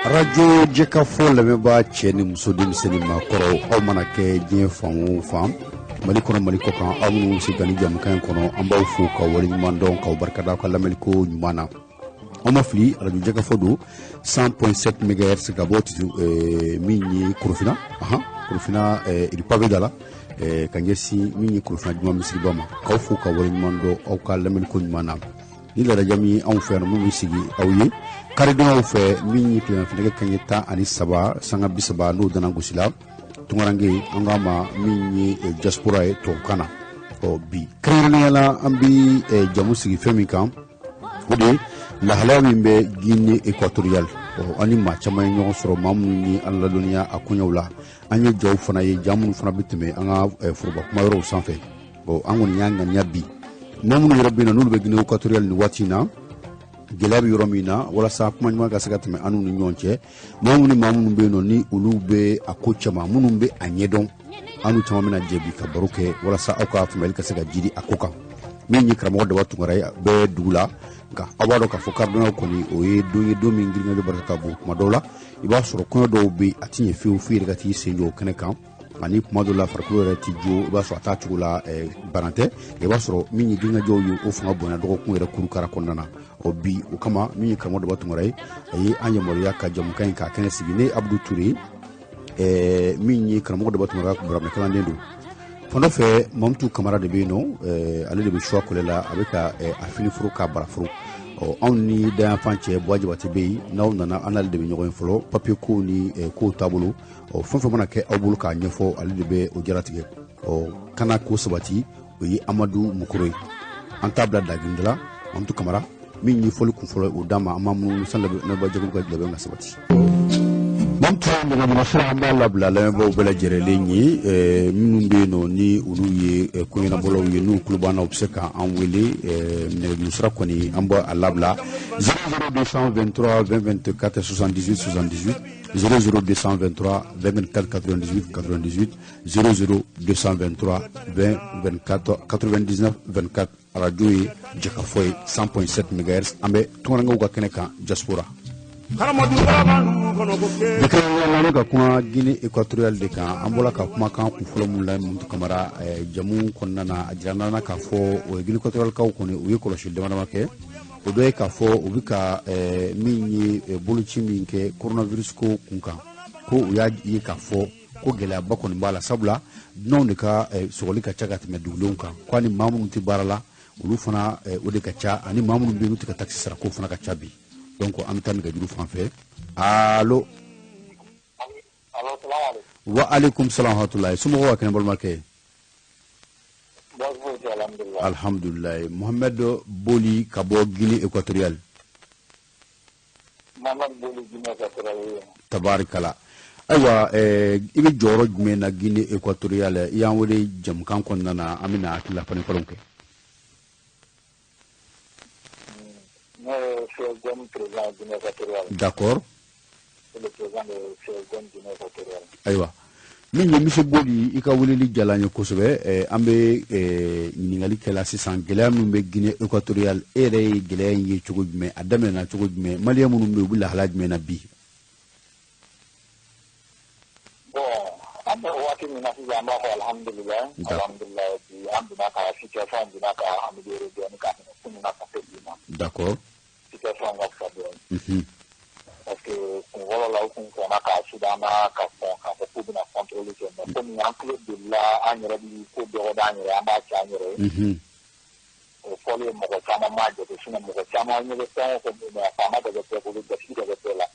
Arajo Jɛkafɔ lamɛnbaa cɛ ni muso, denmisɛnnin, maakɔrɔ, aw mana kɛ diɲɛ fan o fan, Mali kɔnɔ, Mali kɔ kan, aw minnu se ka ni jamukan in kɔnɔ, an b'aw fo ka waleɲuman dɔn, k'aw barikada aw ka lamɛnliko ɲuman na. Aw ma fili, arajo Jɛkafɔ don, 100.7 MHz, ka bɔ min ye Korofina, ahan, Korofina iripabe da la, ka ɲɛsin min ye Korofina juma misiriba ma, k'aw fo ka waleɲuman dɔn aw ka lamɛnliko ɲuman na. Ni ladaja min anw fɛ yan, min bɛ sigi aw ye karidonyaw fɛ, min ye tileganfɛnɛgɛ kanɲɛ 13 sanga 30 n'o dana gosi la, tunkaranke an k'a ma min ye diaspora ye tubabukan na. Ɔ bi, kɛrɛnkɛrɛnnenya la, an bɛ jamu sigi fɛn min kan, o de ye lahalaya min bɛ Guinée équatoriale. Ɔ an ni maa caman ye ɲɔgɔn sɔrɔ, maa minnu ye an ladɔnniya a koɲɛw la. An ye jaw fana ye, ja minnu fana bɛ tɛmɛ an ka foroba kuma yɔrɔw sanfɛ. Ɔ an kɔni y'a ŋaniya bi, maa minnu yɛrɛ bɛ yen nɔ, n'olu bɛ Guinée équatoriale nin waati in na, gɛlɛya bɛ yɔrɔ min na, walasa kuma ɲuman ka se ka tɛmɛ an n'u ni ɲɔgɔn cɛ. Maa minnu ni maa minnu bɛ yen nɔ, ni olu bɛ a ko cɛma, minnu bɛ a ɲɛdɔn, an n'u caman bɛna jɛ bi ka baro kɛ, walasa aw ka faamuyali ka se ka jidi a ko kan. Min ye karamɔgɔ Daba Tunkara ye bɛɛ dugu la, nka aw b'a dɔn k'a fɔ karidonyaw kɔni, o ye don ye, don min girinkajɔ barika ka bon. Kuma dɔw la, i b'a sɔrɔ kɔɲɔ dɔw bɛ yen, a ti ɲɛ fiyewu f'i yɛrɛ ka t'i sen jɔ o kɛnɛ kan. Ani kuma dɔw la, farikolo yɛrɛ ti jo, i b'a sɔrɔ a t'a cogo la, bana tɛ. I b'a sɔrɔ min ye girinkajɔw ye, o fanga bonya dɔgɔkun yɛrɛ kurukara kɔnɔna na. Ɔ bi, o kama, min ye karamɔgɔ Daba Tunkara ye, a ye an yamaruya ka jamukan in k'a kɛnɛ sigi. Ne Abudu Ture, min ye karamɔgɔ Daba Tunkara ka kalanden don. Fan dɔ fɛ, Mamutu Kamara de bɛ yen nɔ, ale de bɛ suwa kɔlɛ la, a bɛ ka a fini foro k'a baraforo. Ɔ anw ni dayanfan cɛ, Buwa Jabate bɛ yen. N'aw nana, an n'ale de bɛ ɲɔgɔn ye fɔlɔ, papiye kow ni kow taabolo. Ɔ fɛn fɛn mana kɛ aw bolo k'a ɲɛfɔ, ale de bɛ o jaratigɛ. Ɔ kana ko sabati, o ye Amadu Mukoro ye. An t'a bila daginda la. Mamutu Kamara, min ye fɔli kun fɔlɔ, o d'a ma. An ma munumunu san lamɛnbaa jɛkulu ka labɛn ka sabati. Mamutu, nɛgɛjuru an b'a labila lamɛnbaaw bɛɛ lajɛlen ye. Minnu bɛ yen nɔ, ni olu ye koɲɛnabɔlaw ye, n'u tulo b'an na, u bɛ se k'an wele. Nɛgɛjuru sira kɔni, an b'a labila: 00 223 20 24 78 78, 00 223 20 24 98 98, 00 223 20 24 99 24. Arajo ye Jɛkafɔ ye, 100.7 MHz. An bɛ tunkarankew ka kɛnɛ kan, diaspora. Bi kɛrɛnkɛrɛnnenya la, ka kuma Guinée équatoriale de kan. An bɔra ka kumakan kun fɔlɔ mun la, Mamutu Kamara, jamu kɔnɔna na, a jira na k'a fɔ o ye Guinée équatoriale kaw kɔni, u ye kɔlɔsili dama dama kɛ. O dɔ ye k'a fɔ u bɛ ka min ye boloci min kɛ coronavirus ko kun kan, ko u y'a ye k'a fɔ ko gɛlɛyaba kɔni b'a la, sabula dunanw de ka sɔgɔli ka ca ka tɛmɛ dugudenw kan, ko ani maa minnu tɛ baara la, olu fana o de ka ca, ani maa minnu bɛ yen, n'u tɛ ka taxe sara, k'o fana ka ca bi. Donc an bɛ taa nɛgɛjuru fan fɛ. Allo? Wa aleykum salam wa rahmatulahi. Somɔgɔw ka kɛnɛ, balimakɛ? Alhamdulilayi. Mohamed Boli ka bɔ Guinée équatoriale. Tabarikala. Ayiwa, i bɛ jɔyɔrɔ jumɛn na Guinée équatoriale? I y'an wele jamukan kɔnɔna na, an bɛna hakilila falen falenw kɛ. Ne ye CSDM président Guinée équatoriale. D'accord. C'est le président de CSDM Guinée équatoriale. Ayiwa, min ye Monsieur Boli, i ka weleli diyara an ye kosɛbɛ. An bɛ ɲininkali kɛla sisan: gɛlɛya min bɛ Guinée équatoriale, e yɛrɛ ye gɛlɛya in ye cogo jumɛn? A daminɛna cogo jumɛn? Maliyɛn minnu bɛ yen, u bɛ lahala jumɛn na bi? Bon, an bɛ waati min na sisan, an b'a fɔ alhamdulilayi, alhamdulilayi. Bi an donna ka situation donna ka améliorer dɔɔni ka tɛmɛ kunun na ka se bi ma. Situation ka fisa dɔɔni. Parce que kun fɔlɔ la, u kun kɔnna k'a suda an na ka kɔn k'a fɔ k'u bɛna contrôle kɛ, mais komi an tulo delila, an yɛrɛ bi ko dɔgɔda an yɛrɛ, an b'a kɛ an yɛrɛ ye. O fɔlen, mɔgɔ caman m'a jate, sinon mɔgɔ caman ɲɛ bɛ fɛn o fɛn min na, faama dɔ bɛ bɛɛ bolo, jatigi dɔ bɛ bɛɛ la.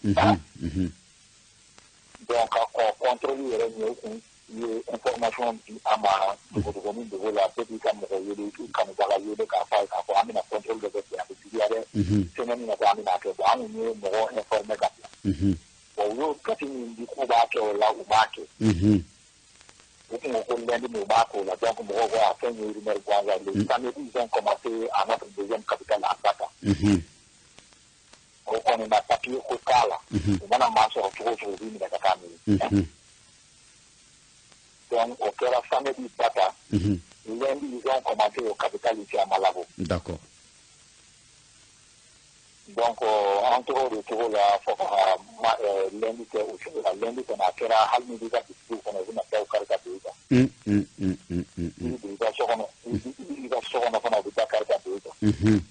Donc ka kɔn contrôle yɛrɛ ɲɛ, u kun ye information di an ma dogodogonin dogo la. Bɛɛ b'i ka mɔgɔ wele, i kanubaga wele k'a fɔ a ye k'a fɔ an bɛna contrôle dɔ kɛ bi, a bɛ juguya dɛ, semaine nata an bɛna kɛ. Bon, an kun ye mɔgɔ informé ka bila. Bon, u y'o date min di k'u b'a kɛ o la, u m'a kɛ. U kun ko ko lundi, mais u m'a kɛ o la. Donc mɔgɔw ko a fɛn ye rumeur gansan. Le samedi, ils ont commencé à notre deuxième capitale, à Bata. O kɔni na, papier ko t'a la, u mana maa sɔrɔ cogo o cogo, u b'i minɛ ka taa n'u ye. Donc o kɛra samedi Bata. Lundi, ils ont commencé au capital ici à Malabo. Donc an tora o de cogo la fo ka lundi kɛ o cogo la. Lundi kɔni a kɛra hali ni b'i ka bitigiw kɔnɔ, u bɛna daw kari ka don i kan. I bɛ don i ka so kɔnɔ, i ka so kɔnɔ fana, u bɛ da kari ka don i kan.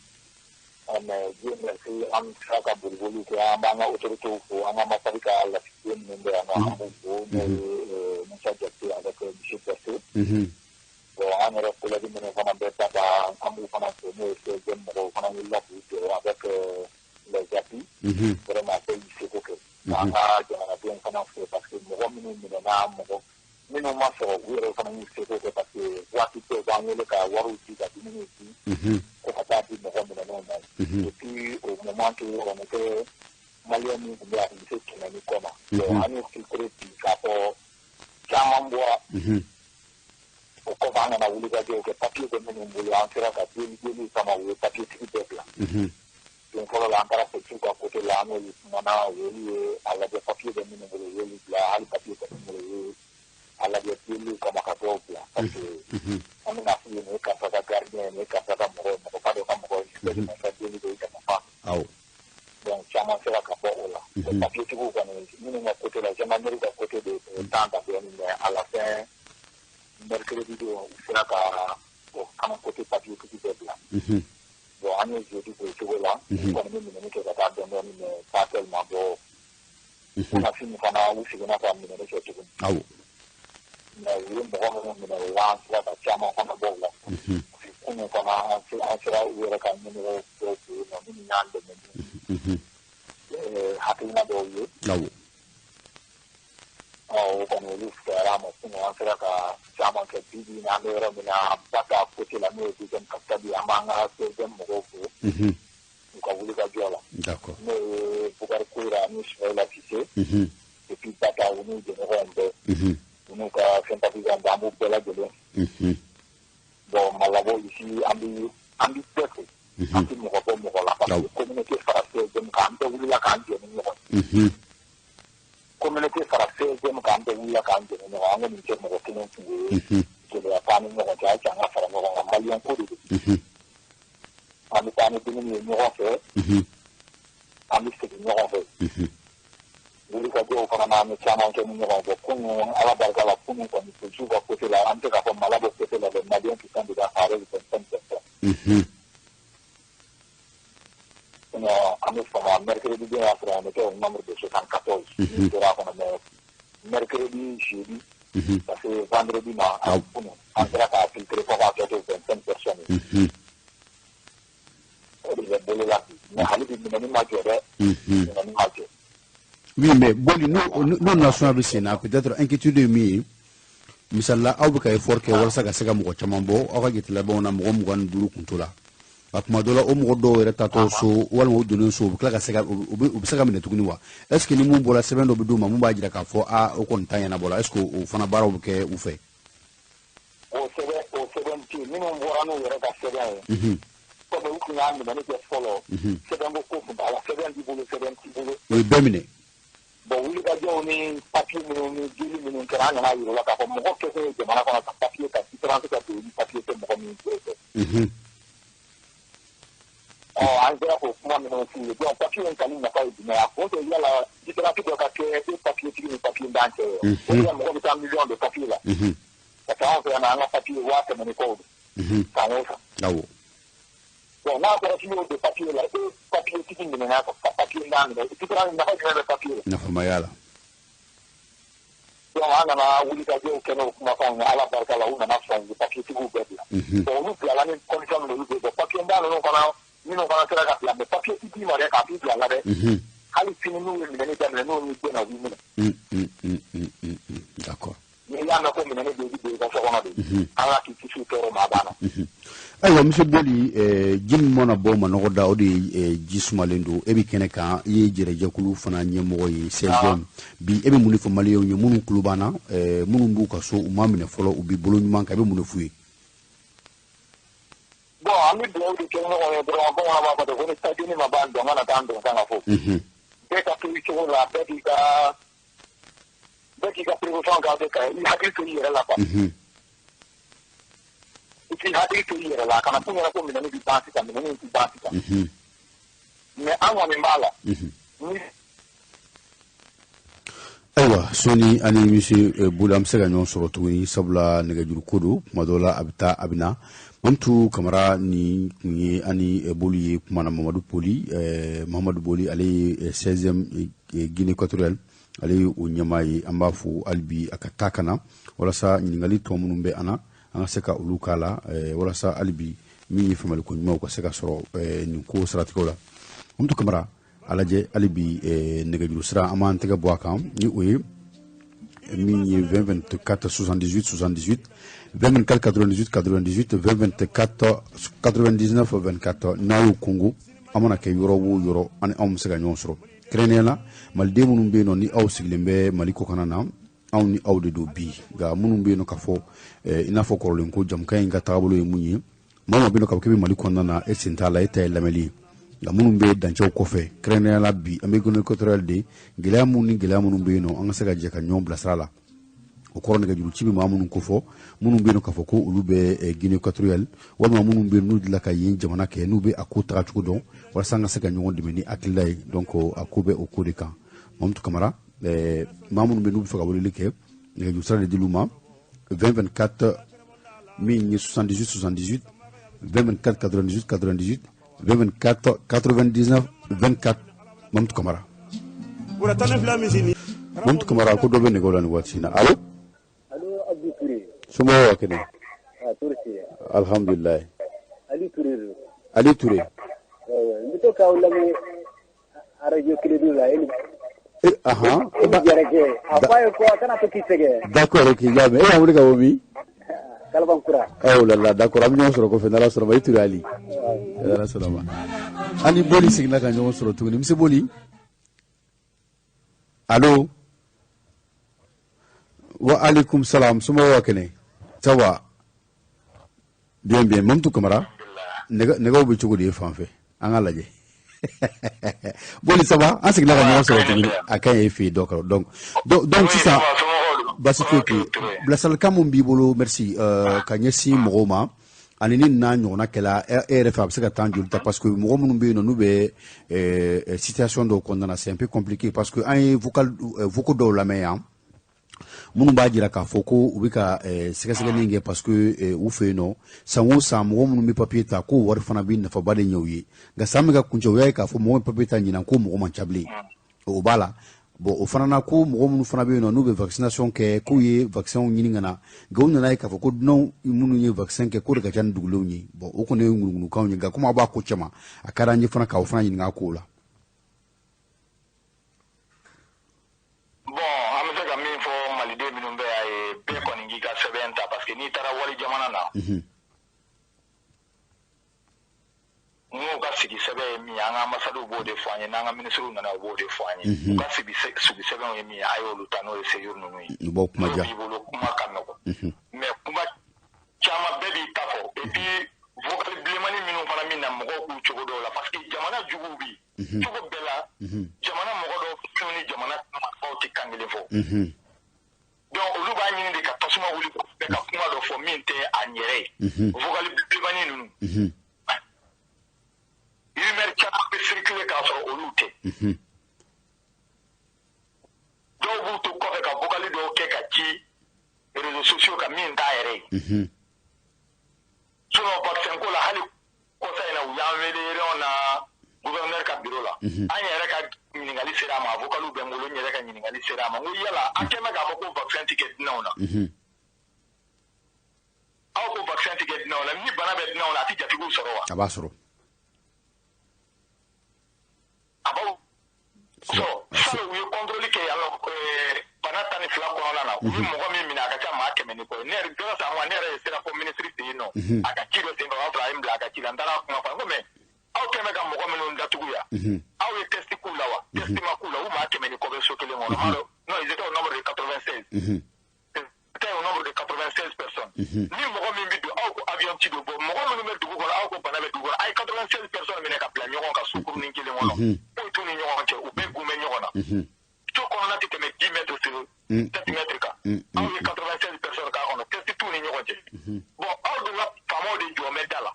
Mais Dieu merci, an sera ka boliboliw kɛ. An b'an ka autorités fo, an ka ambassade ka lasigiden minnu bɛ yan nɔ, an b'u fo, n'o ye Musa Jakite avec monsieur Berthe. Bon, an yɛrɛ collègue minnu fana bɛ Bata, an b'u fana fo, n'o ye CSDM mɔgɔw fana wulila k'u jɔ avec les appuis. Vraiment, bɛɛ y'i seko kɛ. An ka jamanadenw fana fo, parce que mɔgɔ minnu minɛna, mɔgɔ minnu ma sɔrɔ, u yɛrɛ fana y'u seko kɛ, parce que waati bɛɛ u b'an wele ka wariw di, ka dumuniw di, ko ka taa di mɔgɔ minɛnenw ma. Et puis au moment que on était malien min tun bɛ, a tun bɛ se 100 ni kɔ ma. Bon, an y'o filtré bi k'a fɔ caman bɔra. O kɔfɛ, an nana wulikajɔw kɛ, papier bɛ minnu bolo, an sera ka deli deli kama, u ye papier tigi bɛɛ bila. Don fɔlɔ la, an taara polisiw ka côté la, an n'olu kumana, u y'olu ye a lajɛ, papier bɛ minnu bolo, u y'olu bila. Hali papier tɛ minnu bolo, u ye a lajɛ deliw kama ka dɔw bila, parce que an bɛna f'u ye nin ye karisa ka gardien ye, nin ye karisa ka mɔgɔ ye, mɔgɔba dɔ ka mɔgɔ ye, nin ka deli bɛ i dama fan. Donc caman sera ka bɔ o la. Papier tigiw kɔni, minnu ka côté la, gendarmerie ka côté de tun ye temps ta dɔɔnin, mais à la fin, mercredi don, u sera ka o fana côté papier tigi bɛɛ bila. Bon, an ye jeudi k'o cogo la. U kɔni bɛ minɛni kɛ ka taa dɔɔnin dɔɔnin, mais pas tellement. Bon, kunasini fana, u seginna ka minɛni kɛ tuguni. Mais u ye mɔgɔ minnu minɛ o la, an sera ka caman fana bɔ o la. Kunun fana, an sera u yɛrɛ ka ɲɛmɔgɔw dɔw fɛ yen nɔ, minnu y'an dɛmɛ ni hakilina dɔw ye. O kɔni, olu fisayara an ma. Kunun, an sera ka caman kɛ. Bi bi in na, an bɛ yɔrɔ min na, Bata côté la, n'o ye deuxième capitale ye, an b'an ka deuxième mɔgɔw fo u ka wulikajɔ la. N'o ye Bukari Koyira ni Sumayila Sise, et puis Bata, u n'u jɛɲɔgɔnw bɛɛ, u n'u ka sympathisants bɛɛ, an b'u bɛɛ lajɛlen. Bon, Malabo ici, an bɛ bɛɛ fo, an tɛ mɔgɔ bɔ mɔgɔ la, parce que communauté fara CSDM kan, an bɛɛ wulila k'an jɔ ni ɲɔgɔn ye. Communauté fara CSDM kan, an bɛɛ wulila k'an jɔ ni ɲɔgɔn ye. An ko nin tɛ mɔgɔ kelen kungo ye, gɛlɛya t'an ni ɲɔgɔn cɛ, a ye cɛ an ka fara ɲɔgɔn kan, malien ko de don. An bɛ taa ni dumuni ye ɲɔgɔn fɛ, an bɛ segin ɲɔgɔn fɛ. Wulikajɔw fana na, an bɛ caman kɛ ni ɲɔgɔn fɛ. Kunun, Ala barika la, kunun kɔni, polisiw ka côté la, an tɛ k'a fɔ Malabo côté la, les Maliens qui sont dedans, ça arrive 25 personnes. Sinon, an bɛ fama mercredi don y'a sɔrɔ on était au nombre de 74 min tora a kɔnɔ, mais mercredi, jeudi, parce que vendredi ma, an kunun, an sera k'a filtrer fo k'a tɔ to 25 personnes ye. O de bɛ bolo la bi, mais hali bi minɛni ma jɔ dɛ, minɛni ma jɔ. Oui, mais Boli, n'o nasuguya bɛ sen na, peut-être inquiétude ye min ye, misali la, aw bɛ ka effort kɛ walasa ka se ka mɔgɔ caman bɔ. Aw ka jate labanw na, mɔgɔ 25 kun to la. A tuma dɔ la, o mɔgɔ dɔw yɛrɛ tatɔ so walima u donnen so, u bɛ tila ka se ka u bɛ se ka minɛ tuguni wa? Est ce que ni mun bɔra, sɛbɛn dɔ bɛ d'u ma mun b'a jira k'a fɔ a o kɔni ta ɲɛnabɔ la? Est ce que o fana baaraw bɛ kɛ u fɛ? O sɛbɛn tɛ yen. Minnu bɔra n'u yɛrɛ ka sɛbɛn ye, komi u tun y'a minɛni kɛ fɔlɔ, sɛbɛn ko ko tun b'a la, sɛbɛn b'i bolo, sɛbɛn t'i bolo. O ye bɛɛ minɛ. Bon, wulikajɔw ni papier minnu ni dili minnu kɛra, an nana yir'u la k'a fɔ mɔgɔ kɛkun ye jamana kɔnɔ ka papier ka différence ka don ni papier tɛ mɔgɔ min fɛ. Ɔ, an sera k'o kuma minnu f'u ye. Donc papier in tali nafa ye jumɛn ye? A kun tɛ yala différence dɔ ka kɛ e papier tigi ni papier t'an cɛ ye. O de la mɔgɔ bɛ taa million de papier la. Parce que anw fɛ yan nɔ, an ka papier 100 000 ni kɔw don san o san. Bon, n'a fɔra k'i y'o don papier la, e papier tigi minɛna ka papier n'a minɛ, différence nafa jumɛn bɛ papier la? Nafa ma y'a la. Donc an nana wulikajɔw kɛ n'o kumakanw ye. Ala barika la, u nana sɔn, u ye papier tigiw bɛɛ bila. Bon, olu bilala ni condition min, olu bɛ bɔ. Papier da ninnu fana, minnu fana sera ka bila, mais papier ti d'i ma dɛ k'a b'i bila la dɛ. Hali sini, n'u ye minɛni daminɛ, n'u y'i gɛn, u b'i minɛ. N'i y'a mɛn ko minɛni bɛ, i bɛ don i ka so kɔnɔ de. Ala k'i kisi u tɔɔrɔ ma, a banna. Ayiwa, monsieur Boli, ji min mana bɔ manɔgɔ da, o de ye ji sumalen don. E bɛ kɛnɛ kan, i ye jɛrɛjɛkulu fana ɲɛmɔgɔ ye, CSDM. Bi, e bɛ mun de fɔ maliyɛnw ye minnu tulo b'an na, minnu b'u ka so, u ma minɛ fɔlɔ, u b'i bolo ɲuman kan? I bɛ mun de f'u ye? Bon, an bɛ dugawu de kɛ ɲɔgɔn ye dɔrɔn. Bamananw b'a fɔ ten ko ni tajini ma ban dɔn, kana taa dɔn kan ka fɔ. Bɛɛ ka to i cogo la, bɛɛ k'i ka précaution kɛ, ka i hakili to i yɛrɛ la quoi. I k'i hakili to i yɛrɛ la, a kana f'u ɲɛna ko minɛni bɛ ban sisan, minɛni tɛ ban sisan. Mais an kɔni b'a la. Ni Ayiwa, sɔɔni ani monsieur Boli an bɛ se ka ɲɔgɔn sɔrɔ tuguni, sabula nɛgɛjuru ko don, tuma dɔw la a bɛ taa a bɛ na. Mamutu Kamara, ni tun ye ani Boli ye kuma na. Mamadu Poli, Mahamadu Boli, ale ye 16e Guinée équatoriale, ale ye o ɲɛmaa ye. An b'a fo hali bi a ka taa ka na walasa ɲininkali tɔ minnu bɛ an na, an ka se ka olu k'a la, walasa hali bi min ye faamuyali ko ɲumanw ka se ka sɔrɔ nin ko siratigɛw la. Mamutu Kamara, a lajɛ hali bi nɛgɛjuru sira, an b'an tɛgɛ bɔ a kan ni o ye min ye 20 24 78 78, 20 24 98 98, 20 24 99 24. N'a y'o kungo, an mana kɛ yɔrɔ o yɔrɔ, ani anw bɛ se ka ɲɔgɔn sɔrɔ. Kɛrɛnkɛrɛnnenya la, maliden minnu bɛ yen nɔ, ni aw sigilen bɛ Mali kɔkanna na, anw ni aw de don bi. Nka minnu bɛ yen nɔ k'a fɔ i n'a fɔ kɔrɔlen ko jamukan in ka taabolo ye mun ye, maa o maa bɛ yen nɔ k'a fɔ k'i bɛ Mali kɔnɔna na, e sen t'a la, e ta ye lamɛnli ye. Nka minnu bɛ dancɛw kɔfɛ, kɛrɛnkɛrɛnnenya la bi an bɛ Guinée équatoriale de, gɛlɛya minnu ni gɛlɛya minnu bɛ yen nɔ, an ka se ka jɛ ka ɲɔgɔn bilasira la. O kɔrɔ, nɛgɛjuru ci bɛ maa minnu kofɔ, minnu bɛ yen k'a fɔ ko olu bɛ Guinée équatoriale, walima minnu bɛ yen n'u delila ka yen jamana kɛ, n'u bɛ a ko tagacogo dɔn, walasa an ka se ka ɲɔgɔn dɛmɛ ni hakilila ye. Donc a ko bɛ o ko de kan. Mamutu Kamara, maa minnu bɛ n'u bɛ fɛ ka weleli kɛ, nɛgɛjuru sira de dil'u ma: 20 24 min ye 78 78, 20 24 98 98, 20 24 99 24. Mamutu Kamara, Mamutu Kamara, ko dɔ bɛ nɛgɛw la nin waati in na. Allo? Allo, Abdou Touré. Somɔgɔw ka kɛnɛ? Ah, Touré tɛ. Alhamdulilayi. Ali Touré don. Ali Touré. N bɛ to k'aw lamɛn arajo Kiledu la e ni Ahan. E ni Jarakɛ. A fɔ a ye ko a kana to k'i sɛgɛn. D'accord, ok, n y'a mɛn. E y'an wele ka bɔ min? Kalabankura. Oh là là, d'accord, an bɛ ɲɔgɔn sɔrɔ kɔfɛ n'Ala sɔnna ma. I Touré Ali. N'Ala sɔnna ma. An ni Boli seginna ka ɲɔgɔn sɔrɔ tuguni. Monsieur Boli. Allo? Wa alaikum salam. Somɔgɔw ka kɛnɛ? Ça va? Bien, bien. Mamutu Kamara, nɛgɛw bɛ cogo di e fan fɛ? An ka lajɛ. Boli, ça va? An seginna ka ɲɔgɔn sɔrɔ tuguni. A ka ɲi e fɛ yen dɔ kɔrɔ. Donc sisan basi foyi tɛ yen. Bilasiralikan mun b'i bolo, merci, ka ɲɛsin mɔgɔw ma, ani ni n'a ɲɔgɔnna kɛla e yɛrɛ fɛ, a bɛ se ka temps joli ta? Parce que mɔgɔ minnu bɛ yen nɔ, n'u bɛ situation dɔw kɔnɔna na, c'est un peu compliqué, parce que an ye vocal vocaux dɔw lamɛn yan minnu b'a jira k'a fɔ ko u bɛ ka sɛgɛsɛgɛli kɛ, parce que u fɛ yen nɔ, san o san, mɔgɔ minnu bɛ papier ta, k'o wari fana bɛ nafaba de ɲɛ u ye. Nka san bɛ ka kuncɛ, u y'a ye k'a fɔ mɔgɔ min papier ta ɲinan, ko mɔgɔ man ca bilen, o b'a la. Bon, o fana na, ko mɔgɔ minnu fana bɛ yen nɔ, n'u bɛ vaccination kɛ, k'u ye vaccin ɲini ka na, nka u nana ye k'a fɔ ko dunanw minnu ye vaccin kɛ, k'o de ka ca ni dugulenw ye. Bon, o kɔni ye ŋunuŋunukanw ye, nka komi aw b'a ko cɛma, a ka d'an ye fana k'aw fana ɲininka a kow la. Bon, an bɛ se ka min fɔ maliden minnu bɛ yan ye, bɛɛ kɔni k'i ka sɛbɛn ta, parce que n'i taara wali jamana na, n'u ka sigi sɛbɛn ye min ye, an ka ambassadew b'o de fɔ an ye, n'an ka ministres nana, u b'o de fɔ an ye. U ka sigi sɛbɛnw ye min ye, a y'olu ta, n'o ye séjour ninnu ye. U b'aw kuma diya. N'o b'i bolo, kuma ka nɔgɔn, mais kuma caman, bɛɛ b'i ta fɔ. Et puis vocal bilenmani minnu fana min na, mɔgɔw k'u cogo dɔw la, parce que jamana juguw bi cogo bɛɛ la, jamana mɔgɔ dɔw minnu ni jamana marifaw tɛ kan kelen fɔ. Donc olu b'a ɲini de ka tasuma wuli bɛɛ ka kuma dɔ fɔ min tɛ a yɛrɛ ye. Vocal bilenmani ninnu, rumeur caman bɛ circuler k'a sɔrɔ olu tɛ. Dɔw b'u to kɔfɛ ka vocal dɔw kɛ ka ci réseaux sociaux kan min t'a yɛrɛ ye. Sinon vaccin ko la, hali kɔsa in na, u y'an wele réunion na gouverneur ka bureau la. An yɛrɛ ka ɲininkali sera a ma, vocaliw bɛ n bolo, n yɛrɛ ka ɲininkali sera a ma. N ko yala an kɛn bɛ k'a fɔ ko vaccin tɛ kɛ dunanw na? Aw ko vaccin tɛ kɛ dunanw na, ni bana bɛ dunanw na, a tɛ jatigiw sɔrɔ wa? A b'a sɔrɔ. A b'aw sɔrɔ. Salon u ye contrôle kɛ yan nɔ, bana 12 kɔnɔna na, u ye mɔgɔ min minɛ, a ka ca maa 100 ni kɔ ye. Ne yɛrɛ grâce à moi, ne yɛrɛ sera fɔ ministre fɛ yen nɔ, a ka ci dɔ senfɛ, o y'a sɔrɔ a ye n bila a ka ci la. N taara kuma fɔ, n ko mais aw kɛn bɛ ka mɔgɔ minnu datugu yan, aw ye test k'u la wa? Test ma k'u la, u maa 100 ni kɔ bɛ so kelen kɔnɔ. Non, ils étaient au nombre de 96. C'était au nombre de 96 personnes. Ni mɔgɔ min bɛ don, aw ko avion ci don. Bon, mɔgɔ minnu bɛ dugu kɔnɔ, aw ko bana bɛ dugu kɔnɔ, a ye 96 personnes minɛ ka bila ɲɔgɔn kan sukurunin kelen kɔnɔ. Foyi t'u ni ɲɔgɔn cɛ, u bɛɛ gun bɛ ɲɔgɔn na. So kɔnɔna tɛ tɛmɛ 10 mètres sur 7 mètres kan. Aw ye 96 personnes k'a kɔnɔ, test t'u ni ɲɔgɔn cɛ. Bon, aw dun ka faamaw de jɔ bɛ da la.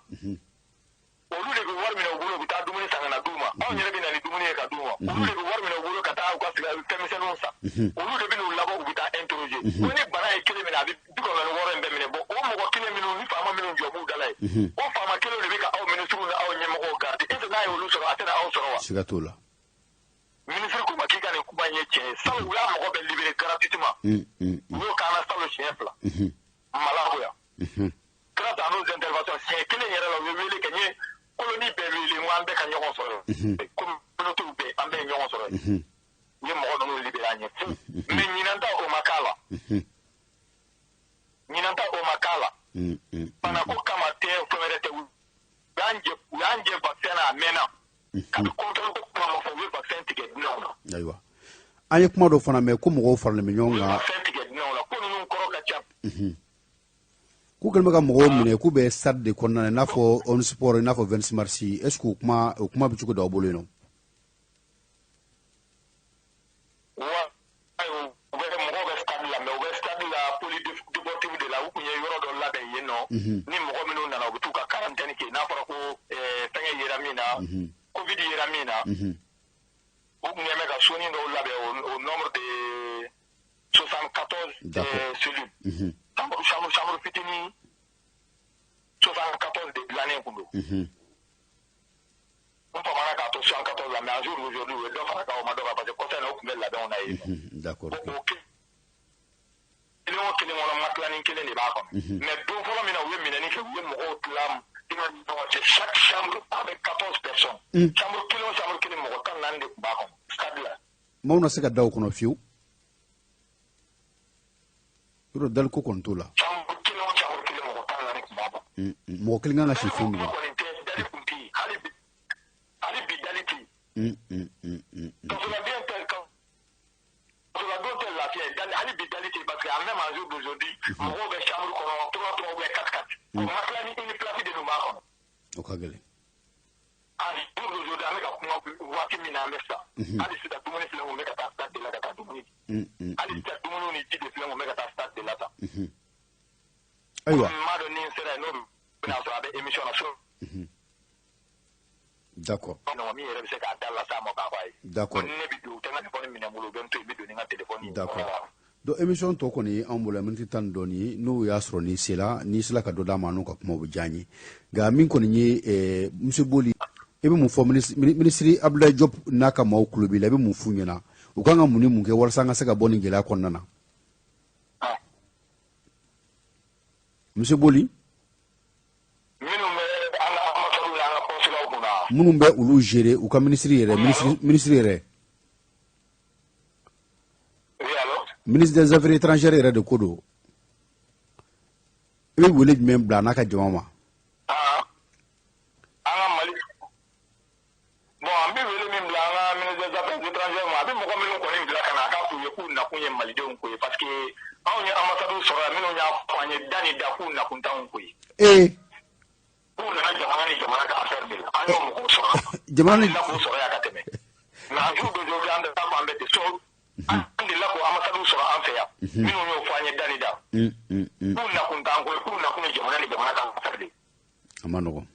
Olu de bɛ wari minɛ u bolo, u bɛ taa dumuni san ka na d'u ma. Anw yɛrɛ bɛ na ni dumuni ye ka d'u ma. Olu de bɛ wari minɛ u bolo ka taa u ka fɛnmisɛnninw san, olu de bɛ n'u labɔ, u bɛ taa interroger ko ni bana ye kelen minɛ, a bɛ 96 in bɛɛ minɛ. Bon, o mɔgɔ kelen minnu ni faama minnu jɔ b'u da la yen, o faama kelen de bɛ ka aw ministres ni aw ɲɛmɔgɔw garder. Est ce que n'a ye olu sɔrɔ, a tɛna aw sɔrɔ wa? Siga t'o la. Ministre ko ma k'i ka nin kuma in ye tiɲɛ ye. Salon, u y'a mɔgɔ bɛɛ libéré gratuitement. U y'o k'an na salon siɲɛ 2 Malabo yan. Grâce à nos interventions, siɲɛ kelen yɛrɛ la, u ye wele kɛ, n ye colonie bɛɛ wele, n ko an bɛɛ ka ɲɔgɔn sɔrɔ yen, communauté bɛɛ, an bɛɛ ye ɲɔgɔn sɔrɔ yen. U ye mɔgɔ ninnu libéré an ye fu. Mais ɲinan ta, o ma k'a la. Ɲinan ta, o ma k'a la. Banako kama tɛ, fɛn wɛrɛ tɛ. U y'an jɛ vaccin na, a mɛnna. Kabi contrôle ko kuma ma fɔ, u ye vaccin tigɛ dunanw na. Ayiwa, an ye kuma dɔ fana mɛn ko mɔgɔw faralen bɛ ɲɔgɔn U ye kan. vaccin tigɛ dunanw na. Ko ninnu kɔrɔ ka ca. K'u kɛlen bɛ ka mɔgɔw minɛ k'u bɛ stade de kɔnɔna na, i n'a fɔ Omnisport, i n'a fɔ 26 mars. Est ce que o kuma bɛ cogo di aw bolo yen nɔ? Wa u bɛ mɔgɔw bɛ stade la, mais u bɛ stade la polydeportive de la. U tun ye yɔrɔ dɔ labɛn yen nɔ, ni mɔgɔ minnu nana, u bɛ t'u ka quarantaine kɛ. N'a fɔra ko fɛngɛ yera min na, Covid yera min na, u tun bɛ ka sonin dɔw labɛn au nombre de 74 cellules. Chambre fitinin 74 de dilannen kun don. N famana k'a to 74 la, mais un jour aujourd'hui, u ye dɔ fara kan, o ma dɔ kan, parce que kɔfɛ na, u tun bɛ labɛnw na yen nɔ. O kelen o kelen kɔnɔ, matelas kelen de b'a kɔnɔ. Mais don fɔlɔ min na u ye minɛni kɛ, u ye mɔgɔw tila i ni ɲɔgɔn cɛ, chaque chambre avec 14 personnes. Chambre kelen o chambre kelen, mɔgɔ 14 de tun b'a kɔnɔ stade la. Maaw na se ka da o kɔnɔ fiyewu? Yɔrɔ daliko kɔni t'o la. Chambre kelen o chambre kelen, mɔgɔ 14 tun b'a kɔnɔ. Mɔgɔ kelen kan ka si fɛn min kɔnɔ kɔni tɛ, dali kun tɛ yen. Hali bi, hali bi, dali tɛ yen. Kasoladen tɛ, kasoladon tɛ lafiya ye. Dali, hali bi, dali tɛ yen, parce que en même en jour d'aujourd'hui, mɔgɔw bɛ chambre kɔnɔ 3 3 ou bien 4 4. O matelas ni une place de dun b'a kɔnɔ. O ka gɛlɛn. En jour d'aujourd'hui, an bɛ ka kuma waati min na, an bɛ sa. Hali sisan, dumuni filɛ, mun bɛ ka taa stade de la ka taa dumuni di. Hali sisan, dumuni ni ji de filɛ, mun bɛ ka taa stade de la tan. Ayiwa. N m'a dɔn ni n sera yen, n'o bɛna sɔrɔ a bɛ émission na so. Non, min yɛrɛ bɛ se k'a da las'a ma k'a fɔ a ye. Ni ne bɛ don, u tɛ n ka téléphone minɛ n bolo, u bɛ n to yen, n bɛ don ni n ka téléphone ye. D'accord. Donc émission tɔ kɔni ye anw bolo yan miniti 10 ni dɔɔni ye. N'o y'a sɔrɔ n'i sela ka dɔ d'a ma, n'o ka kuma bɛ diya n ye. Nka min kɔni ye monsieur Boli, i bɛ mun fɔ ministre Abdoulaye Diop n'a ka maaw tulo b'i la, i bɛ mun f'u ɲɛna? U kan ka mun ni mun kɛ walasa an ka se ka bɔ nin gɛlɛya kɔnɔna na, monsieur Boli? Minnu bɛ an ka ambassade ni an ka consulat kunna. Minnu bɛ olu gérer, u ka ministre yɛrɛ, ministre yɛrɛ. Oui, allo. Ministre des Affaires étrangères yɛrɛ de ko don. I bɛ wele jumɛn bila a n'a ka jama ma? Ah, an ka Mali, bon, an bɛ wele min bila an ka ministre des Affaires étrangères ma, a bɛ mɔgɔ minnu kɔni bila ka na, a k'a f'u ye k'u nakun ye malidenw ko ye, parce que anw ye ambassade sɔrɔ yan, minnu y'a fɔ an ye da ni da k'u nakun t'anw ko ye. K'u nana jamana ni jamana ka affaire de la. An y'o mɔgɔw sɔrɔ. Jamana ni An delila k'o sɔrɔ yan ka tɛmɛ. Mais un jour d'aujourd'hui, an t'a fɔ an bɛ ten so. An delila k'o ambassade sɔrɔ an fɛ yan, minnu y'o fɔ an ye da ni da. K'u nakun t'an ko ye, k'u nakun ye jamana ni jamana ka affaire de ye. A ma nɔgɔn.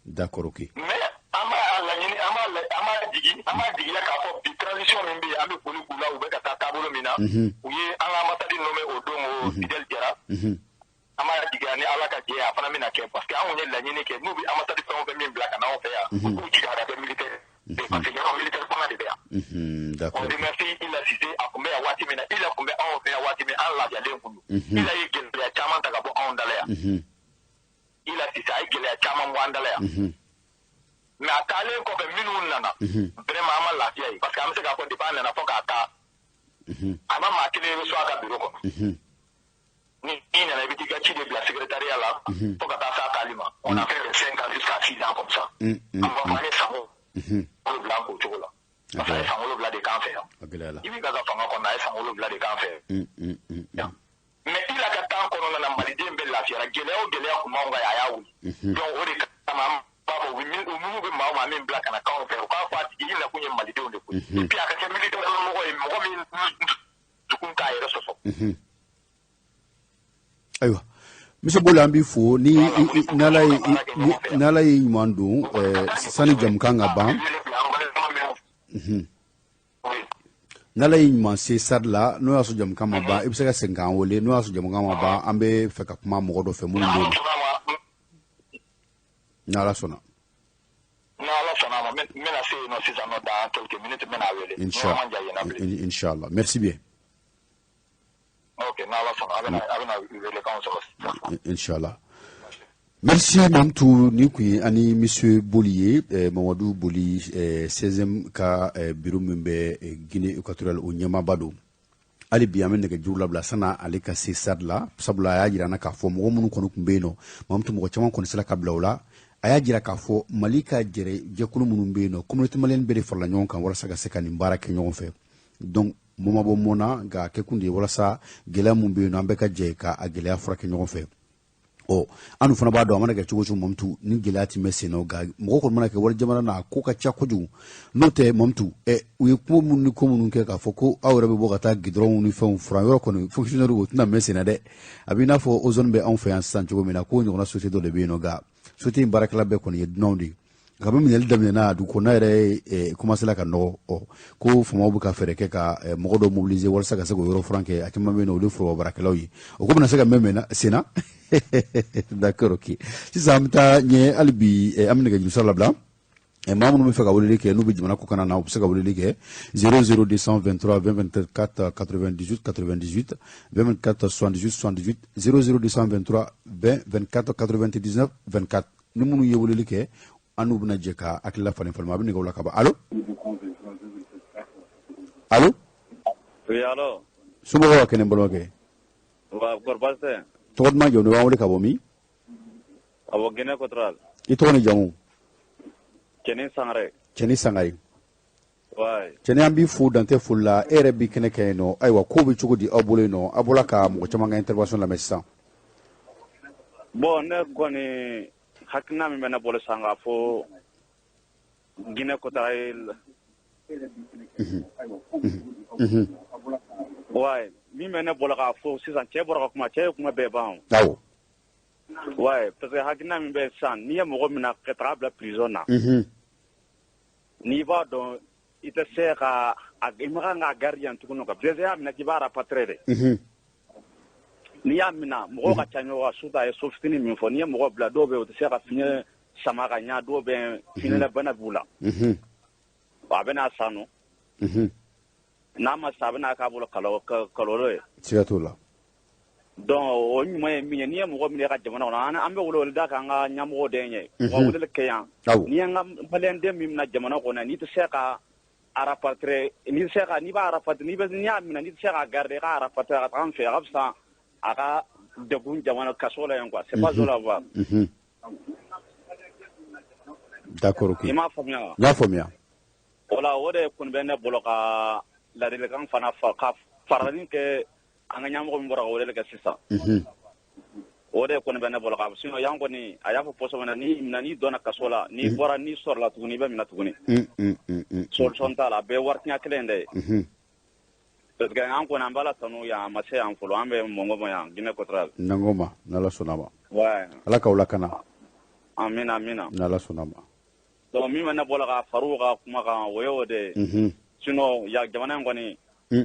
D'accord, ok. Mais an b'a laɲini, an b'a jigiya k'a fɔ bi, transition min bɛ yen, an bɛ foli k'u la, u bɛ ka taa taabolo min na. U ye an ka ambassade nommé o don, o Fidèle Jara. An b'a jigiya ni Ala ka jɛ ye, a fana bɛna kɛ, parce que an kun ye laɲini kɛ, n'u bɛ ambassade fɛn o fɛn min bila ka na anw fɛ yan, u k'u jija a ka kɛ militaire, parce que yɔrɔ militaire fanga de bɛ yan. On remercie Ila Cissé, a kun bɛ yan waati min na, Ila kun bɛ anw fɛ yan waati min, an lafiyalen kun don. Ila ye gɛlɛya caman ta ka bɔ anw da la yan. Ila Cissé, a ye gɛlɛya caman bɔ an da la yan. Mais a taalen kɔfɛ, minnu nana, vraiment an ma lafiya ye, parce que an bɛ se k'a fɔ depuis a nana fo k'a taa, a ma maa kelen reçoit a ka bureau kɔnɔ. Ni i nana, i bɛ t'i ka ci de bila secrétariat la fo ka taa s'a taali ma. On a fait de 5 ans jusqu'à 6 ans comme ça. An b'a fɔ an ye san 7 k'o cogo la, parce que a ye san 7 de k'an fɛ yan. A gɛlɛyala. I bɛ ka fanga kɔnɔ, a ye san 7 de k'an fɛ yan. Mais i la ka temps kɔnɔna na, maliden bɛɛ lafiyara. Gɛlɛya o gɛlɛya kun b'anw kan yan, a y'a wuli. Donc o de kama an b'a fɔ, u minnu bɛ maa o maa min bila ka na k'anw fɛ, u k'a fɔ a tigi i nakun ye malidenw de ko ye. Et puis a ka kɛ militaire mɔgɔ ye, mɔgɔ min dusukun t'a yɛrɛ sɔsɔ. Ayiwa, monsieur Boli, an b'i fo. Ni n'Ala ye ɲuman don, sani jamukan ka ban. Wele bila an balima minnu. Oui. N'ala y'i ɲuman se stade la, n'o y'a sɔrɔ jamukan ma ban, i bɛ se ka segin k'an wele. N'o y'a sɔrɔ jamukan ma ban, an bɛ fɛ ka kuma mɔgɔ dɔ fɛ minnu bɛ yen. N'Ala sɔnna. N'Ala sɔnna ma, n bɛna se yen nɔ sisan nɔ, dans quelques minutes n bɛna wele. Inchallah, merci bien. Ok, n'Ala sɔnna, a bɛna welekanw sɔrɔ sisan. Inchallah. Merci Mamtu. Ni kun ye ani monsieur Boli ye, Mamadu Boli, 16e ka bureau min bɛ Guinée équatoriale, o ɲɛmaaba don. Hali bi an bɛ nɛgɛjuru labila sanni ale ka se stade la, sabula a y'a jira an na k'a fɔ mɔgɔ minnu kɔni tun bɛ yen nɔ, Mamtu, mɔgɔ caman kɔni sera ka bila o la. A y'a jira k'a fɔ Mali ka jɛrɛ jɛkulu minnu bɛ yen nɔ, communauté malienne bɛɛ de farala ɲɔgɔn kan walasa ka se ka nin baara kɛ ɲɔgɔn fɛ. Donc mɔ ma bɔ mɔn na, nka a kɛkun de ye walasa gɛlɛya mun bɛ yen nɔ, an bɛɛ ka jɛ ka a gɛlɛya furakɛ ɲɔgɔn fɛ. Ɔ, an dun fana b'a dɔn, a mana kɛ cogo o cogo, Mamutu, ni gɛlɛya tun bɛ sen na, nka mɔgɔ kɔni mana kɛ wali jamana na, a ko ka ca kojugu. N'o tɛ, Mamutu, ɛ, u ye kuma minnu ni ko minnu kɛ k'a fɔ ko aw yɛrɛ bɛ bɔ ka taa gidɔrɔnw ni fɛnw furan yɔrɔ kɔni, fonctionnaire o tɛna mɛn sen na dɛ. A b'i n'a fɔ ozone bɛ anw fɛ yan sisan cogo min na, k'o ɲɔgɔnna société dɔ de bɛ yen nɔ, nka société in baarakɛla bɛɛ kɔni ye dunanw de ye. Kabi minɛli daminɛna, dugu kɔnɔna yɛrɛ commencé la ka nɔgɔ. Ɔ, ko faamaw bɛ ka fɛɛrɛ kɛ ka mɔgɔ dɔw mobiliser walasa ka se k'o yɔrɔ furan kɛ. A caman bɛ yen nɔ, olu ye foroba baarakɛlaw ye. O ko bɛna se ka mɛn sen na. D'accord, ok. Sisan an bɛ taa ɲɛ hali bi, an bɛ nɛgɛjuru sira labila. Maa minnu bɛ fɛ ka weleli kɛ, n'u bɛ jamana kɔkanna na, u bɛ se ka weleli kɛ 00 223 20 24 98 98 20 24 78 78, 00 223 20 24 99 24. Ni minnu ye weleli kɛ, an n'u bɛna jɛ ka hakilila falen falen. A bɛ nɛgɛw la ka ban. Allo, allo. Oui, allo. Somɔgɔw ka kɛnɛ, n balimakɛ? Wa, kɔri baasi tɛ? Tɔgɔ duman, jamu, b'an wele ka bɔ min? Ka bɔ Guinée équatoriale. I tɔgɔ ni jamu? Cɛni Sangare. Cɛni Sangare. Ouais. Cɛni, an b'i fo dantɛ foli la. E yɛrɛ b'i kɛnɛ kɛ yen nɔ. Ayiwa, kow bɛ cogo di aw bolo yen nɔ? Aw bɔra ka mɔgɔ caman ka intervention lamɛn sisan. Bon, ne kɔni hakilina min bɛ ne bolo sisan k'a fɔ Guinée équatoriale. Ouais, min bɛ ne bolo k'a fɔ sisan, cɛ bɔra ka kuma, cɛ ye kuma bɛɛ ban. Ouais, parce que hakilina min bɛ sisan, n'i ye mɔgɔ min ka taga bila prison na, n'i b'a dɔn i tɛ se ka i ma kan ka gardien tuguni quoi, déjà y'a minɛ k'i b'a rapatrier de. N'i y'a minɛ, mɔgɔw ka ca ɲɔgɔn kan, surtout a ye so fitinin min fɔ, n'i ye mɔgɔ bila, dɔw bɛ yen, u tɛ se ka fiɲɛ sama ka ɲa, dɔw bɛ yen, fiɲɛlabana b'u la. A bɛna sa nɔ. N'a ma sa, a bɛna k'a bolo kalolo ye. Siga t'o la. Donc o ɲuman ye min ye, n'i ye mɔgɔ minɛ i ka jamana kɔnɔ, an bɛ welewele da k'an ka ɲɛmɔgɔw de ɲɛ. U ka weleli kɛ yan. N'i ye n ka maliyɛnden min minɛ jamana kɔnɔ, n'i tɛ se ka a rapatrier, n'i tɛ se ka, n'i b'a rapatrier, n'i y'a minɛ, n'i tɛ se k'a garder, i k'a rapatrier ka taga an fɛ, a ka fisa a ka degun jamana kaso la yen quoi. C'est pas ça la. D'accord, ok. I m'a faamuya wa? N y'a faamuya. Voilà, o de kɔni bɛ ne bolo ka ladilikan fana ka farali kɛ an ka ɲɛmɔgɔ min bɔra ka weleli kɛ sisan. O de kɔni bɛ ne bolo ka, sinon yan kɔni a y'a fɔ poste min na, n'i minɛ, n'i donna kaso la, n'i bɔra, n'i sɔrɔla tuguni, i bɛ minɛ tuguni. Solution t'a la, a bɛɛ ye wari kelen de ye. Parce que an kɔni an b'a la tanu yan, a ma se yan fɔlɔ, an bɛ Mɔngɔma yan, Guinée équatoriale. Nangoma, n'Ala sɔnna ma. Ouais. Ala k'aw lakana. Amina, amina. N'Ala sɔnna ma. Donc min bɛ ne bolo ka far'u ka kuma kan, o ye o de ye. Sinon ya jamana in kɔni,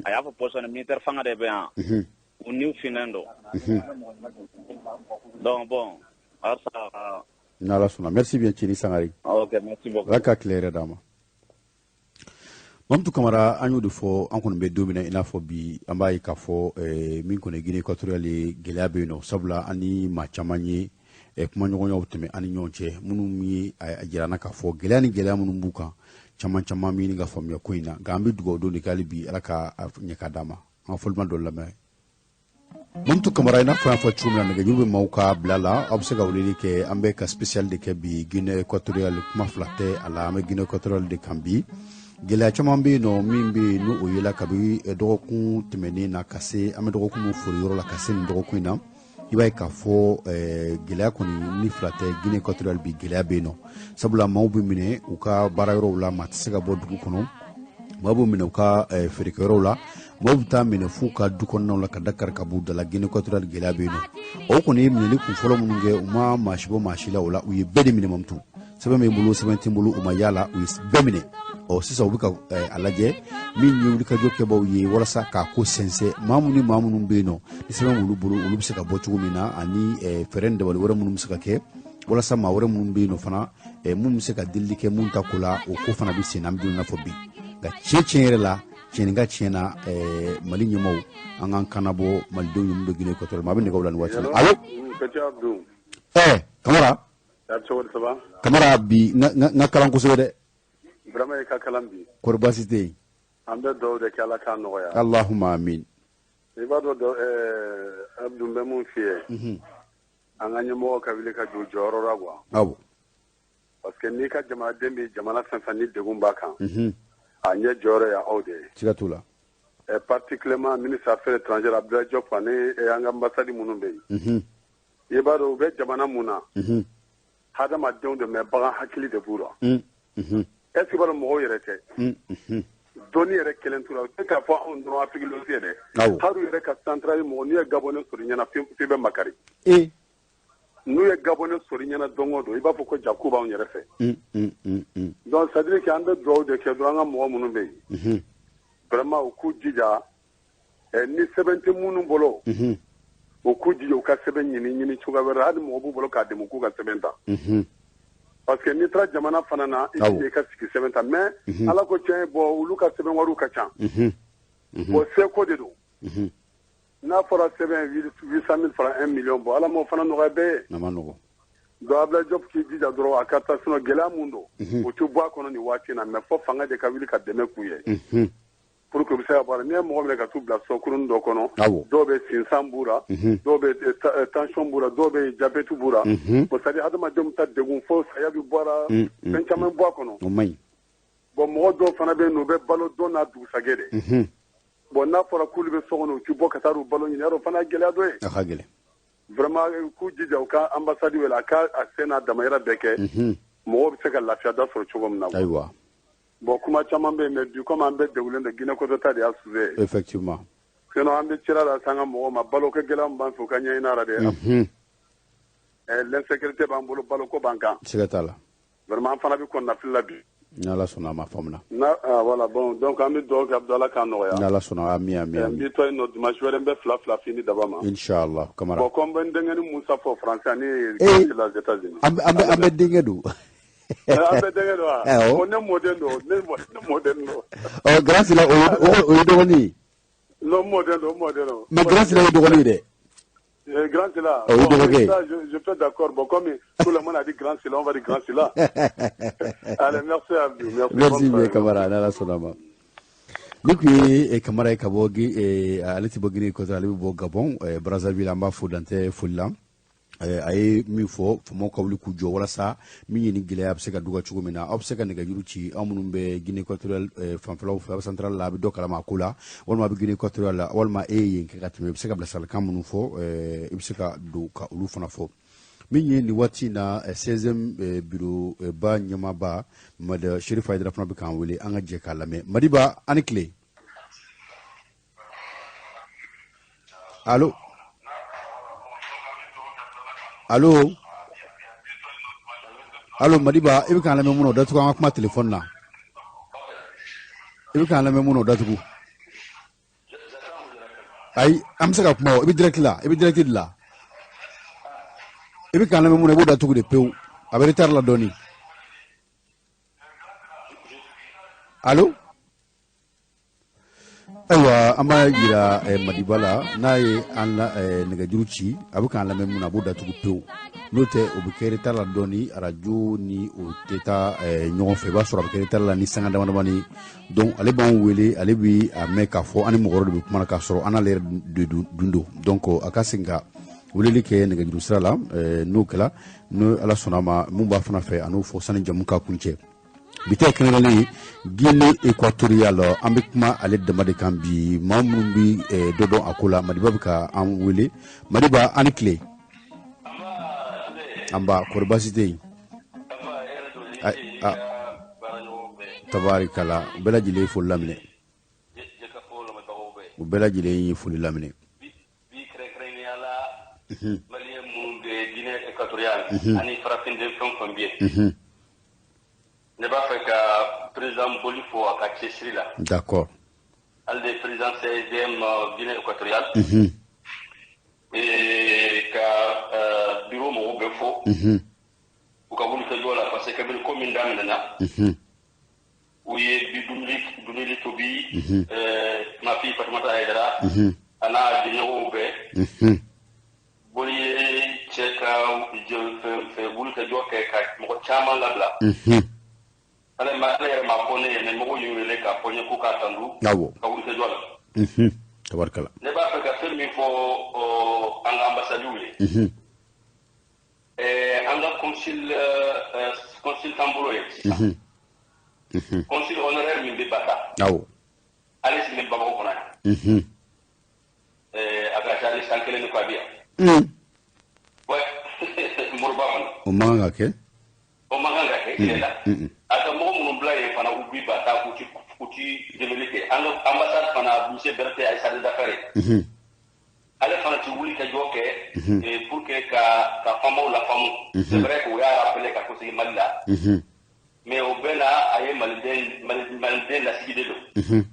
a y'a fɔ poste militaire fanga de bɛ yan. U niw finnen don. Donc bon, halisa. N'Ala sɔnna. Merci bien, Cɛni Sangare. Ok, merci beaucoup. Ala ka tile yɛrɛ d'a ma. Mamutu Kamara, an y'o de fɔ, an kɔni bɛ don min na i n'a fɔ bi, an b'a ye k'a fɔ min kɔni Guinée équatoriale ye, gɛlɛya bɛ yen nɔ, sabula an ni maa caman ye kumaɲɔgɔnyaw tɛmɛ an ni ɲɔgɔn cɛ, minnu ye a jira an na k'a fɔ gɛlɛya ni gɛlɛya minnu b'u kan, caman caman bɛ ɲini ka faamuya ko in na. Nka an bɛ dugawu don de kɛ hali bi, Ala ka ɲɛ ka d'an ma. An ka fɔlima dɔ lamɛn. Mamutu Kamara, i n'a fɔ an y'a fɔ cogo min na, nɛgɛjuru bɛ maaw ka bila la, aw bɛ se ka weleli kɛ. An bɛ ka spécial de kɛ bi Guinée équatoriale, kuma fila tɛ a la, an bɛ Guinée équatoriale de kan bi. Gɛlɛya caman bɛ yen nɔ min bɛ yen n'o yela kabi dɔgɔkun tɛmɛnen na ka se an bɛ dɔgɔkun min fori yɔrɔ la ka se nin dɔgɔkun in na, i b'a ye k'a fɔ gɛlɛya kɔni ni fila tɛ Guinée équatoriale bi, gɛlɛya bɛ yen nɔ, sabula maaw bɛ minɛ u ka baara yɔrɔw la, maa tɛ se ka bɔ dugu kɔnɔ, maaw bɛ minɛ u ka feerekɛyɔrɔw la, maaw bɛ taa minɛ f'u ka du kɔnɔnaw la ka da kari ka b'u da la. Guinée équatoriale gɛlɛya bɛ yen nɔ. O kɔni ye minɛli kun fɔlɔ minnu kɛ, u ma maa si bɔ maa si la o la, u ye bɛɛ de minɛ. Mamutu, sɛbɛn bɛ n bolo, sɛbɛn tɛ n bolo, u ma yaala, u ye bɛɛ minɛ. Ɔ sisan u bɛ ka a lajɛ min ye wulikajɔ kɛbaaw ye walasa k'a ko sɛnsɛn, maa minnu ni maa minnu bɛ yen nɔ ni sɛbɛn b'olu bolo, olu bɛ se ka bɔ cogo min na, ani fɛɛrɛ ni dabali wɛrɛ minnu bɛ se ka kɛ walasa maa wɛrɛ minnu bɛ yen nɔ fana, minnu bɛ se ka delili kɛ mun ta ko la, o ko fana bɛ sen na. An bɛ don min na fɔ bi, nka tiɲɛ tiɲɛ yɛrɛ la, tiɲɛni ka tiɲɛ na, Mali ɲɛmaaw, an k'an kana bɔ malidenw ye min bɛ Guinée Équatoriale. Maa bɛ nɛgɛw la nin waati la. Allo? Kamara. Kamara, bi n ka kalan kosɛbɛ dɛ. Vraiment, i ka kalan bi. Kɔri baasi tɛ yen? An bɛ dugawu de kɛ, Ala k'a nɔgɔya. Allahumma amin. I b'a dɔn, Abdou, n bɛ mun f'i ye? An ka ɲɛmɔgɔ ka wuli ka jɔ jɔyɔrɔ la quoi. Awɔ. Parce que n'i ka jamanaden bɛ jamana fɛn fɛn ni degun b'a kan, a ɲɛ jɔyɔrɔ ye aw de ye. Siga t'o la. Particulièrement ministre affaires étrangères Abdoulaye Diop ani an ka ambassade minnu bɛ yen. I b'a dɔn u bɛ jamana mun na? Hadamadenw de, mais bagan hakili de b'u la. Est ce que i b'a dɔn mɔgɔw yɛrɛ tɛ? Dɔnni yɛrɛ kelen t'u la. U tɛ k'a fɔ anw dɔrɔn Afrique de l'Ouest ye dɛ. Hali u yɛrɛ ka centrale mɔgɔ, n'u ye Gabonais sɔrɔ i ɲɛna, f'i bɛ makari. N'u ye Gabonais sɔrɔ i ɲɛna don o don, i b'a fɔ ko ja k'u b'anw yɛrɛ fɛ. Donc c'est à dire que an bɛ dugawu de kɛ dɔrɔn, an ka mɔgɔ minnu bɛ yen. Vraiment, u k'u jija, ni sɛbɛn tɛ minnu bolo, u k'u jija u ka sɛbɛn ɲini ɲini cogoya wɛrɛ, hali mɔgɔ b'u bolo k'a dɛmɛ k'u ka sɛbɛn ta. Parce que n'i taara jamana fana na, i jija i ka sigi sɛbɛn ta, mais Ala ko tiɲɛ, bɔn, olu ka sɛbɛn wariw ka ca. Bon, seko de don. N'a fɔra sɛbɛn 800 000 francs, 1 million, bɔ, Ala m'o fana nɔgɔya bɛɛ ye. A ma nɔgɔn. Donc Abdoulaye Diop k'i jija dɔrɔn a ka taa, sinon gɛlɛya mun don, o tɛ bɔ a kɔnɔ nin waati in na, mais fɔ fanga de ka wuli ka dɛmɛ k'u ye. Pour que u bɛ se ka bɔ a la. N'i ye mɔgɔ minɛ ka t'u bila sɔkurun dɔ kɔnɔ, dɔw bɛ sinsan b'u la, dɔw bɛ tension b'u la, dɔw bɛ diabète b'u la. Bon, c'est à dire hadamadenw bɛ taa degun fo saya bɛ bɔ a la, fɛn caman bɔ a kɔnɔ. O man ɲi. Bon, mɔgɔ dɔw fana bɛ yen nɔ, u bɛ balo don n'a dugusajɛ de. Bon, n'a fɔra k'olu bɛ so kɔnɔ, u ti bɔ ka taa u balo ɲini, yarɔ fana ye gɛlɛya dɔ ye. A ka gɛlɛn. Vraiment, k'u jija u ka ambassade wele, a ka a sen n'a damayira bɛɛ kɛ. Mɔgɔw bɛ se ka lafiya da sɔrɔ cogo min na. Ayiwa. Bon, kuma caman bɛ yen, mais bi, comme an bɛɛ degunnen don, Guinée Côte ta de y'a soulevé. Effectivement. Sinon an bɛ cira la se an ka mɔgɔw ma, baloko gɛlɛya min b'an fɛ, u ka ɲɛɲini a la dɛ. L'insécurité b'an bolo, baloko b'an kan. Siga t'a la. Vraiment, an fana bɛ kɔnɔnafili la bi. Ni Ala sɔnna a ma, faamuna. Na ah, voilà, bon, donc an bɛ dugawu kɛ Abdou, Ala k'a nɔgɔya. Ni Ala sɔnna, ami ami. N b'i to yen nɔ, dimanche wɛrɛ n bɛ fila fila fini daba ma. Inshallah, Kamara. Bon, comme n bɛ n denkɛ ni Musa fɔ français ani les États-Unis. An bɛ denkɛ don. An bɛ denkɛ don wa? Awɔ. Ko ne mɔden don, ne mɔden don. Ɔ, Grand Sila, o ye dɔgɔnin ye. Non, mɔden don, mɔden don. Mais Grand Sila ye dɔgɔnin ye dɛ. Grand Sila. Oh, bon, oui, ça, je peux d'accord. Bon, comme tout le monde a dit Grand Sila, on va dire Grand Sila. Allez, merci Abdou. Merci, merci bien, Kamara. N'Ala sɔnna ma. Ni kun ye Kamara ye ka bɔ, ale tɛ bɔ Guinée Équatoriale, ale bɛ bɔ Gabon, Brazzaville. An b'a fo dantɛ foli la. A ye min fɔ, faamaw ka wuli k'u jɔ walasa min ye ni gɛlɛya bɛ se ka duga cogo min na. Aw bɛ se ka nɛgɛjuru ci, aw minnu bɛ Guinée Équatoriale fanfɛlaw fɛ, a bɛ centrale la, a bɛ dɔ kalama a ko la, walima a bɛ Guinée Équatoriale la, walima e ye yen kɛ ka tɛmɛ, i bɛ se ka bilasiralikan minnu fɔ, i bɛ se ka don ka olu fana fɔ. Min ye nin waati in na 16e bureau ba ɲɛmaaba Mamadu Chérif Haïdara fana bɛ k'an wele, an ka jɛ k'a lamɛn. Madiba, a ni tile. Allo, allo, allo, Madiba, i bɛ k'an lamɛn mun na, o datugu, an ka kuma telefɔni na. I bɛ k'an lamɛn mun na, o datugu. Ayi, an bɛ se ka kuma o, i bɛ direct la, i bɛ direct de la. I bɛ k'an lamɛn mun na, i b'o datugu de pewu. A bɛ retard la dɔɔni. Allo. Ayiwa, an b'a yira Madiba la, n'a ye an la nɛgɛjuru ci, a bɛ k'an lamɛn mun na, a b'o datugu pewu. N'o tɛ, o bɛ kɛ retard la dɔɔni, arajo ni o tɛ taa ɲɔgɔn fɛ, i b'a sɔrɔ a bɛ kɛ retard la ni sanga dama damani. Donc ale b'an wele, ale bɛ a mɛn k'a fɔ an ni mɔgɔ wɛrɛ de bɛ kuma na, k'a sɔrɔ an n'ale yɛrɛ de dun don. Donc a ka segin ka weleli kɛ nɛgɛjuru sira la, n'o kɛra, n'o Ala sɔnna a ma, mun b'a fana fɛ, a n'o fɔ sani jamu ka kuncɛ. Bi ta ye kɛrɛnkɛrɛnnen ye Guinée Équatoriale, an bɛ kuma ale dama de kan bi. Maa minnu bɛ dɔ dɔn a ko la, Madiba bɛ ka an wele. Madiba, an ni tile. An ba, kɔri baasi tɛ yen? Tabarikala, u bɛɛ lajɛlen ye foli laminɛ. U bɛɛ lajɛlen ye foli laminɛ. Bi, kɛrɛnkɛrɛnnenya la, maliyɛn minnu bɛ Guinée Équatoriale ani farafin den fɛn fɛn bɛ yen. Ne b'a fɛ ka président Boli fo a ka cɛsiri la. D'accord. Ale de président CSDM Guinée équatoriale. Et ka bureau mɔgɔw bɛɛ fo. U ka wulikajɔ la parce que kabini ko min daminɛna. U ye bi dumuni tobi. Ma fille Fatumata Aïdara. A n'a jɛɲɔgɔnw bɛɛ. Boli ye cɛ ka wulikajɔ kɛ ka mɔgɔ caman labila. Ale yɛrɛ ma fɔ ne ye mais mɔgɔw ye n wele k'a fɔ n ye ko k'a tandu. Awɔ. Ka wulikajɔ la. Tabarikala. Ne b'a fɛ ka fɛn min fɔ an ka ambassadew ye. An ka consul t'an bolo yen sisan. Consul honoraire min bɛ Bata. Awɔ. Ale sigilen Bamakɔ kɔnɔ yan. A ka ca ni san kelen ni kɔ a bɛ yan. Ouais. Moriba kɔnɔ. O man kan ka kɛ. O man kan ka kɛ i yɛrɛ la. A ka mɔgɔ minnu bila yen fana u bi Bata u ti dɛmɛli kɛ. An ka ambassade fana monsieur Berete a ye chargé d'affaires ye. Ale fana ti wuli ka jɔ kɛ pour que ka faamaw lafaamu. C'est vrai que u y'a rappelé ka kosegin Mali la. Mais o bɛɛ la a ye maliden lasigi de don.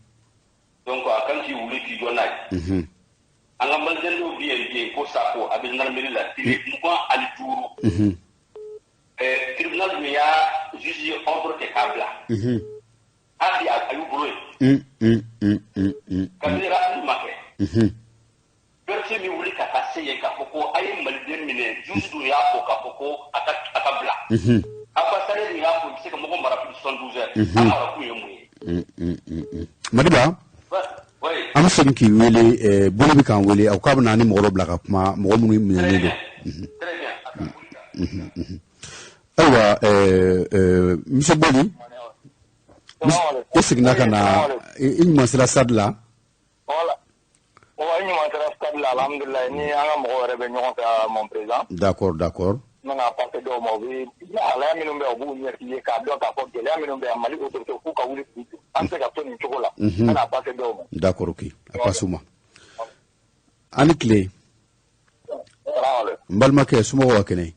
Donc a kan k'i wuli k'i jɔ n'a ye. An ka maliden dɔw bɛ yen bi ko Sako a bɛ gendarmerie la tile 25. Tribunal dun y'a juge ye ordre kɛ k'a bila. Hali a y'u bolo yen. Kabini rappel ma kɛ. Berete min wuli ka taa se yen k'a fɔ ko a ye maliden minɛ juge dun y'a fɔ k'a fɔ ko a ka bila. Ambassadeur dun y'a fɔ i bɛ se ka mɔgɔ mara plus de 72 heures. A mara kun ye mun ye. Madiba. An bɛ segin k'i wele Boli bɛ k'an wele a ko k'a bɛ na ni mɔgɔ dɔ bila ka kuma mɔgɔ minnu minɛnen don. Ayiwa monsieur Boli. I seginna ka na i ɲuman sera stade la. Voilà. I ɲuman sera stade la alhamdulilayi ni an ka mɔgɔw yɛrɛ bɛ ɲɔgɔn fɛ mon président. D'accord d'accord. N bɛna passer dɔw ma u bɛ lahalaya minnu bɛ yen u b'u ɲɛf'i ye k'a dɔn k'a fɔ gɛlɛya minnu bɛ yan Mali autorité k'u ka wuli k'u jɔ an bɛ se ka to nin cogo la. N bɛna passer dɔw ma. D'accord ok a passe u ma. A ni tile. N balimakɛ somɔgɔw ka kɛnɛ.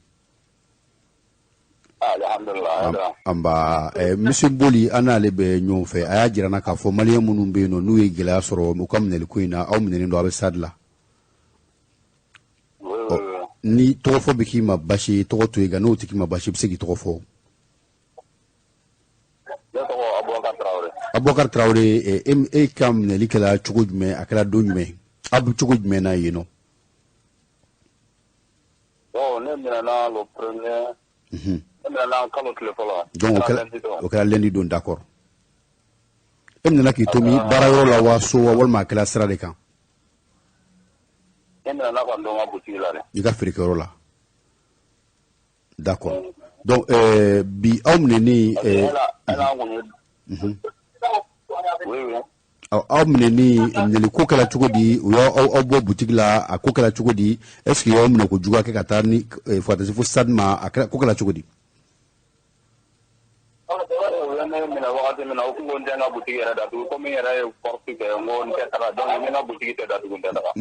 Anba monsieur Boli an n'ale bɛ ɲɔgɔn fɛ a y'a jira n na k'a fɔ maliyɛn minnu bɛ yen nɔ n'u ye gɛlɛya sɔrɔ u ka minɛli ko in na aw minɛnen don a bɛ stade la. Ni tɔgɔ fɔ bɛ k'i ma basi ye tɔgɔ to yen nka n'o tɛ k'i ma basi i bɛ se k'i tɔgɔ fɔ. Ne tɔgɔ Abubakar Tarawele. Abubakar Tarawele e ka minɛli kɛra cogo jumɛn a kɛra don jumɛn aw bɛ cogo jumɛn na yen nɔ. Bon ne minɛna le premier. Ne minɛna kalo tile fɔlɔ. Donc o kɛra lundi don d'accord. E minɛna k'i to min baarayɔrɔ la wa so wa walima a kɛra sira de kan. Ne minɛna ka don n ka boutique la dɛ. I ka feerekɛyɔrɔ la. D'accord. Donc bi aw minɛni. Aw minɛni minɛli ko kɛra cogo di u y'aw bɔ boutique la a ko kɛra cogo di est ce que y'aw minɛ ko juguya kɛ ka taa ni fo ka taa se fo stade ma a kɛra ko kɛra cogo di. U ye ne minɛ wagati min na u kun ko n tɛ n ka boutique yɛrɛ datugu komi n yɛrɛ ye force kɛ n ko n tɛ taga donc ni n ka boutique tɛ datugu n tɛ taga.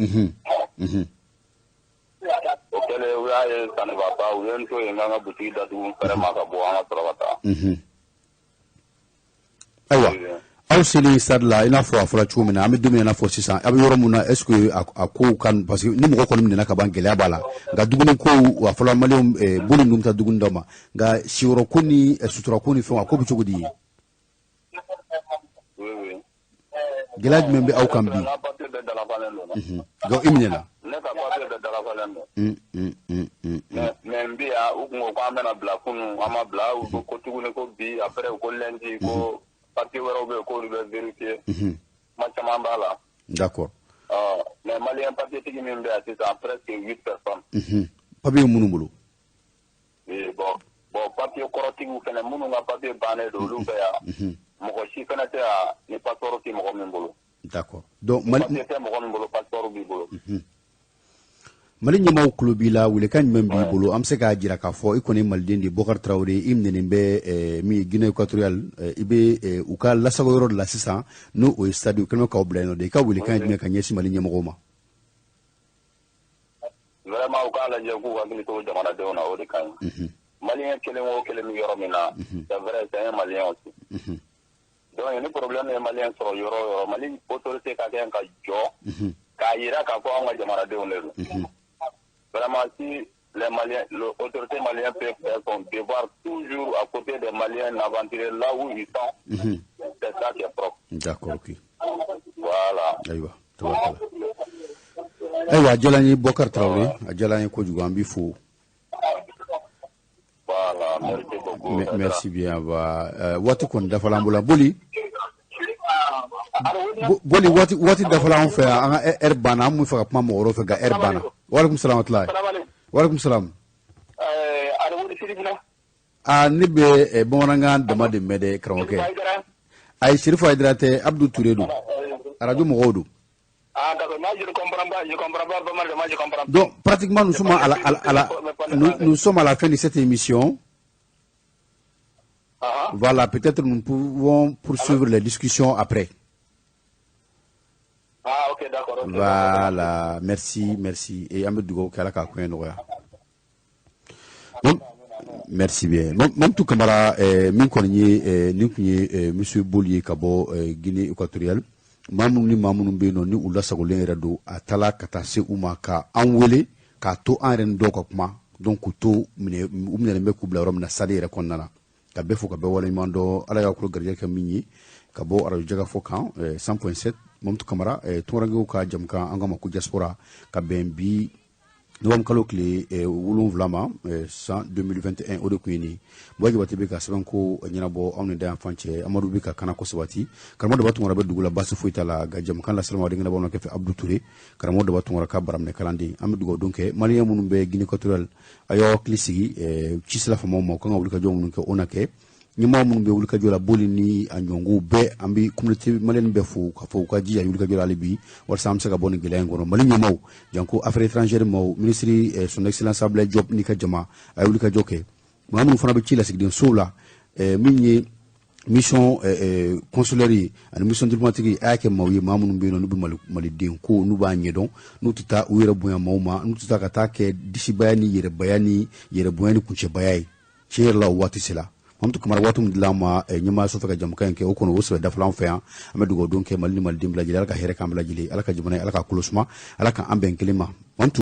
O kɛlen u y'a ye ça ne va pas u ye n to yen n ka n ka boutique datugu n fɛrɛ ma ka bɔ an ka sɔrɔ ka taa. Ayiwa. Aw selen stade la i n'a fɔ a fɔra cogo min na an bɛ don min na i n'a fɔ sisan a bɛ yɔrɔ min na est ce que a kow kan parce que ni mɔgɔ kɔni minɛna ka ban gɛlɛya b'a la nka dumuni ko a fɔra maliyɛnw bolo ninnu bɛ taa dumuni d'aw ma nka siyɔrɔ ko ni sutura ko ni fɛnw a ko bɛ cogo di ye. Gɛlɛya jumɛn bɛ aw kan bi. Donc i minɛna. Ne ka papier bɛɛ dalafalen don. Mais n bi yan u kun ko k'an bɛna bila kunun an ma bila u ko tuguni ko bi après u ko lundi ko. Papier wɛrɛw bɛ yen k'olu bɛ vérifier. Kuma caman b'a la. D'accord. Mais maliyɛn papier tigi min bɛ yan sisan presque 8 personnes. Papier minnu bolo. Bon papier kɔrɔtigiw fɛnɛ minnu ka papier bannen don olu bɛ yan. Mɔgɔ si fɛnɛ tɛ yan ni passeport tɛ mɔgɔ min bolo. D'accord. Donc Mali papier tɛ mɔgɔ min bolo passeport b'i bolo. Mali ɲɛmaaw tulo b'i la welekan jumɛn b'i bolo an bɛ se k'a jira k'a fɔ i kɔni ye maliden de ye Bokari Tarawele i minɛnen bɛ min ye Guinée équatoriale i bɛ u ka lasago yɔrɔ de la sisan n'o o ye stade u kɛlen bɛ k'aw bila yen nɔ de i ka welekan jumɛn ka ɲɛsin Mali ɲɛmɔgɔw ma. Vraiment u k'a lajɛ k'u hakili to jamanadenw na o de ka ɲi. Malien kelen o kelen bɛ yɔrɔ min na, c'est vrai, c'est un Malien aussi. Donc ni problème ye Malien sɔrɔ yɔrɔ o yɔrɔ, Mali autorité ka kɛ ka jɔ k'a yira k'a fɔ anw ka jamanadenw de don. Vraiment, si les Maliens, l'autorité malienne peut faire son devoir toujours à côté des Maliens aventuriers là où ils sont, c'est ça qui est propre. D'accord, ok. Voilà. Ayiwa, tabarikala. Ayiwa, a diyara n ye, Bɔkari Tarawele, a diyara n ye kojugu, an b'i fo. Voilà, merci beaucoup. Merci bien. Ba waati kɔni dafala an bolo. Boli Boli, waati dafala an fɛ yan, an ka heure banna. An mun fɛ ka kuma mɔgɔ wɛrɛw fɛ, nka heure banna. Walekum salam wa rahmatulahi. Walekum salam. Aa, ne bɛ bamanankan dama de mɛn dɛ, karamɔgɔkɛ. Ayi, Serifu Hayidara tɛ, Abdou Touré don, arajo mɔgɔw don. Ah, d'accord. Moi, je ne comprends pas. Je ne comprends pas pas mal. Moi, je comprends. Donc, pratiquement, nous sommes à la fin de cette émission. Voilà, peut-être nous pouvons poursuivre les discussions après. Ah, ok, d'accord. Okay. Voilà, merci, merci. Et an bɛ dugawu kɛ, Ala k'a koɲɛ nɔgɔya. Bon, merci bien. Mamtu Kamara, min kɔni ye nin tun ye monsieur Boli ye ka bɔ Guinée équatoriale. Maa minnu ni maa minnu bɛ yen nɔ ni u lasagolen yɛrɛ don, a taala ka taa se u ma ka an wele k'a to an yɛrɛ ni dɔw ka kuma. Donc k'u to minɛ, u minɛlen bɛ k'u bila yɔrɔ min na, sadi yɛrɛ kɔnɔna na, ka bɛɛ fo ka bɛɛ waleɲuman dɔn. Ala y'a kulo garijɛgɛ kɛ min ye ka bɔ arajo Jɛgɛfɔ kan 100.7, Mamutu Kamara, tunkarankew ka jamukan, an k'a ma ko Diaspora, ka bɛn bi novembre kalo tile 7 ma, san 2021, o de tun ye nin. Buwa Jabate bɛ ka sɛbɛn ko ɲɛnabɔ anw ni da yan fan cɛ. Amadu bɛ ka kana ko sabati. Karamɔgɔ Daba Tunkara bɛ dugu la, baasi foyi t'a la. Nka jamukan lasalama denkɛnɛbaw na kɛfɛ, Abdou Touré, karamɔgɔ Daba Tunkara ka baraminɛ kalanden. An bɛ dugawu don kɛ Malien minnu bɛ Guinée équatoriale, a y'aw hakili sigi ci sira faamaw ma, u kan ka wulikajɔ minnu kɛ, o na kɛ. Ɲɛmɔgɔ minnu bɛ wulikajɔ la, Boli ni a ɲɔngow bɛɛ, an bɛ communauté malienne bɛɛ fo k'a fɔ u ka jija wulikajɔ la hali bi, walasa an bɛ se ka bɔ nin gɛlɛya in kɔnɔ. Mali ɲɛmaaw, janko affaires étrangères maaw, ministre son excellence Abdoulaye Diop n'i ka jama, a ye wulikajɔ kɛ. Maa minnu fana bɛ ci lasigiden sow la, min ye mission consulaire ye ani mission diplomatique, a y'a kɛ maaw ye, maa minnu bɛ yen nɔ n'u bɛ maliden ko n'u b'a ɲɛdɔn, n'u tɛ taa u yɛrɛ bonya maaw ma, n'u tɛ taa ka taa kɛ disibaya ni yɛrɛbaya ni yɛrɛbonya ni kuncɛbaya ye. Tiɲɛ yɛrɛ la, o waati sera. Mamutu Kamara, waati min dilan ma ɲɛmaayaso fɛ ka jamukan in kɛ, o kɔnɔ o sɛbɛ dafala an fɛ yan. An bɛ dugawu don kɛ Mali ni maliden bɛɛ lajɛlen, Ala ka hɛrɛ k'an bɛɛ lajɛlen, Ala ka jamana, Ala ka kolo suma, Ala ka an bɛn kelen ma. Mamutu.